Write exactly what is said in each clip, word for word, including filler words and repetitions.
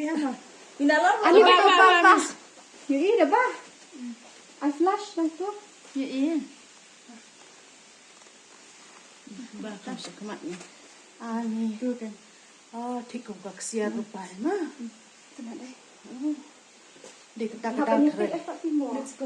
Ani ba ba ba ba. Ïohi da ba. Ai flash lang tu. Ïohi. Ba kam sha khmat ni. Ani. Tu kan. Ah, thik kum ka ksiar rupa ma. Tengah deh. Dei kata kata. Let's go.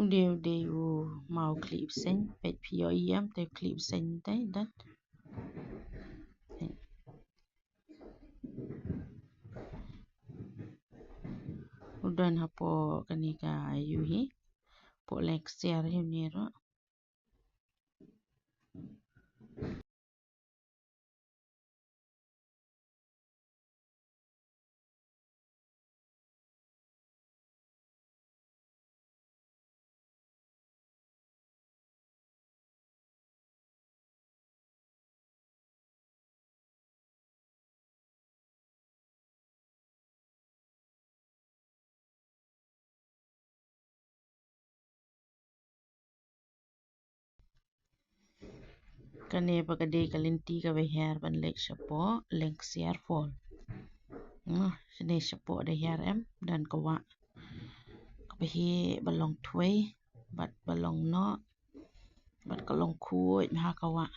U dei, u dei u maw khlieh bseiñ, peit phi ïohi em, te u khlieh bseiñ te, dang. U don hapoh kane ka ïew hi, hapoh leng ksiar hi une ruh. Kane pat ka dei ka lynti kaba hiar ban leit shapoh Lengksiar Fall. Nga, shane shapoh da hiar em, don ka wah kaba heh ba long thwei bad ba long noh bad ka long khuid bha ka wah.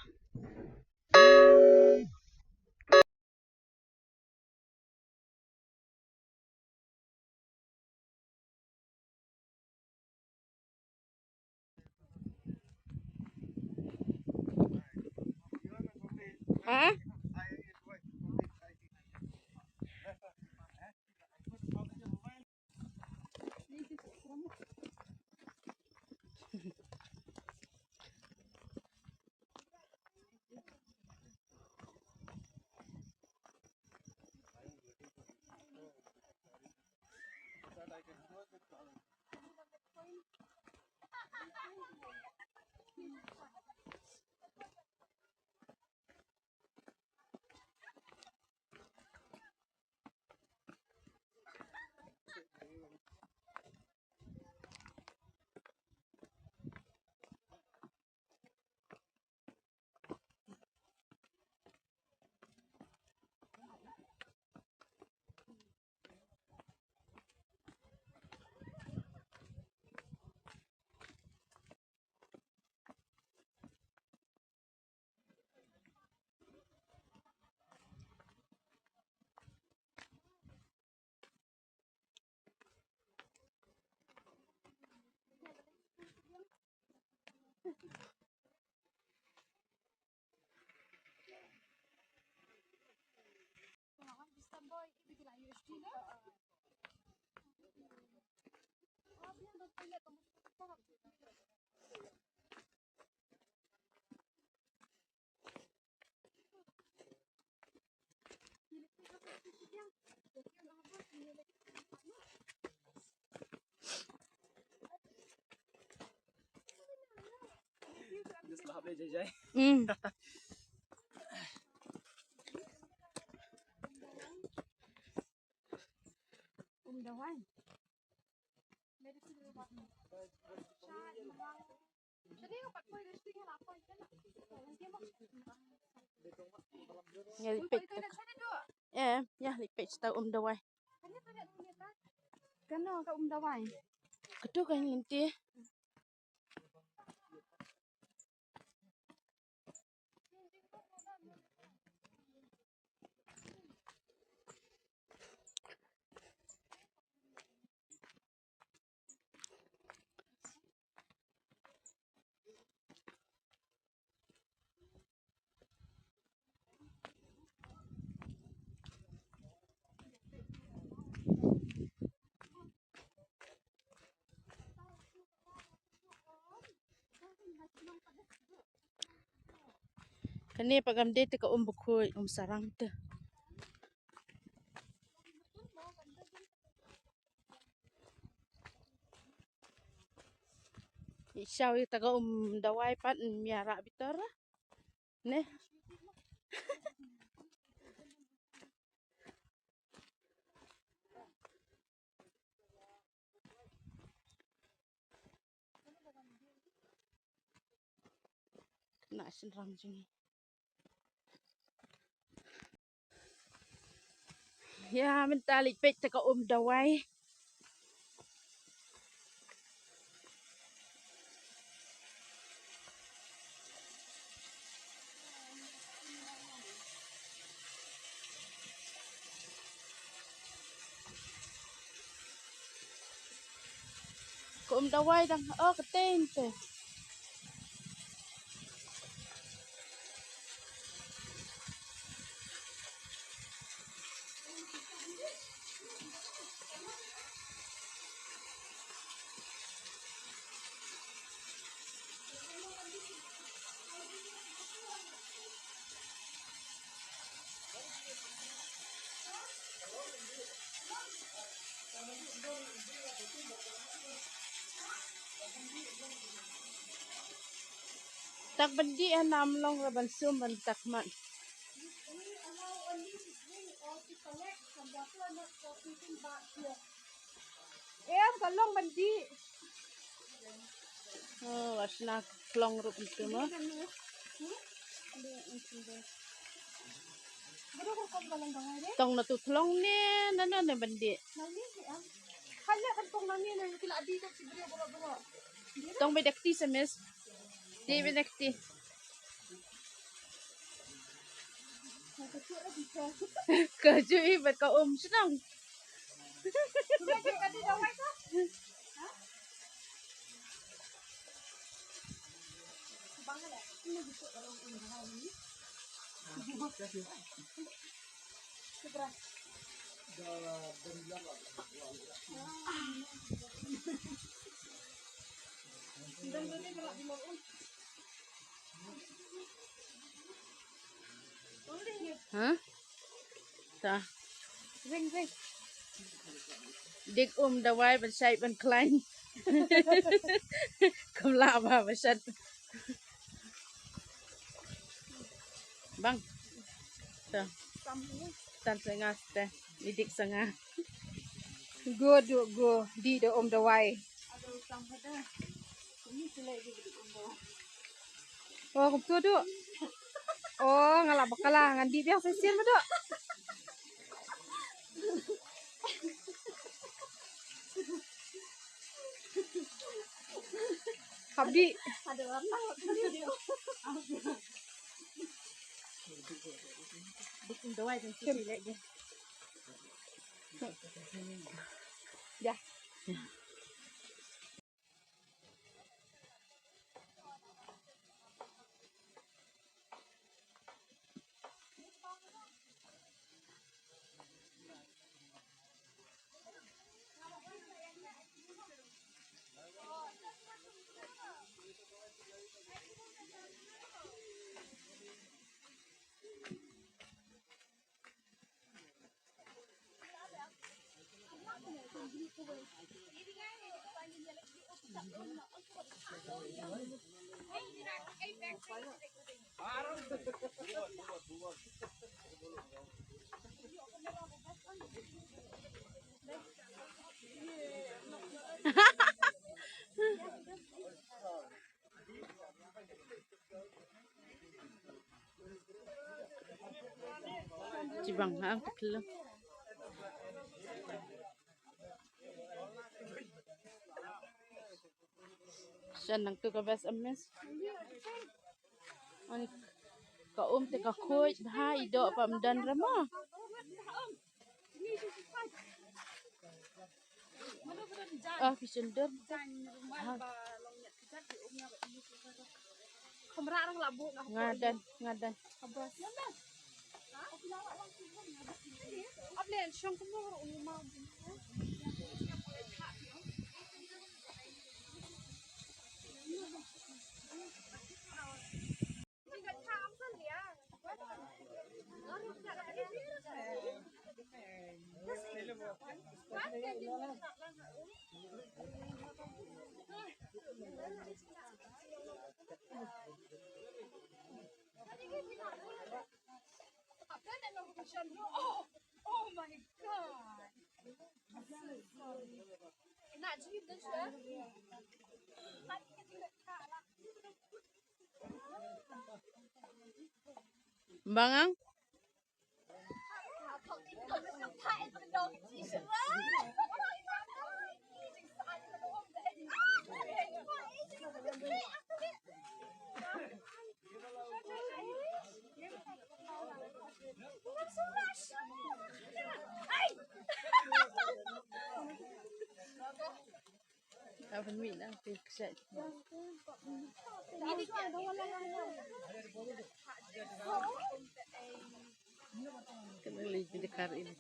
Mm. Nga leit peit. Eh, ïa leit peit sha uta um dawai. Kano ka um dawai? Kato ka lynti. Kane pat kam dei te ka um bakhuid, um sarang te. Ïa shaw ïa ta ka um dawai pat, ym ïa rah bitar ne. Kane ka shynrang jong ngi. Ïa mynta leit peit te ka um dawai. Um dawai dang. Oh, ka teng te. Tak ban dih, ha, nam long ra ban sum ban tak mat. Em, ka long ban dih. Oh, wasna klong rup itu mah. Tong na tu klong ne, na na ne ban dih. Tong bedek ti semes. Ti bedek ti. Ka ju i bad ka um shnong. Ha? Ta. Ring, ring. Dik um dawai ban shai ban klein. Kum lah ba ba shat. Bang. Ta. Tan sa nga te. Idik sa nga. Go du go di da um dawai. Oh, kumtu du. Oh, nga lah bakala ngan dih biang shisien ma du. Hap dih. Ya. Chibang ha, ang taklo. Shan nang tu ka best amis. Ani ka um te ka khuid bha i doh pa mdan rama. Ah, ki sendor. Ngadan, ngadan. Oh, oh my God. Bangang. Kan mi nang te kset. Kan lei bini kar ini.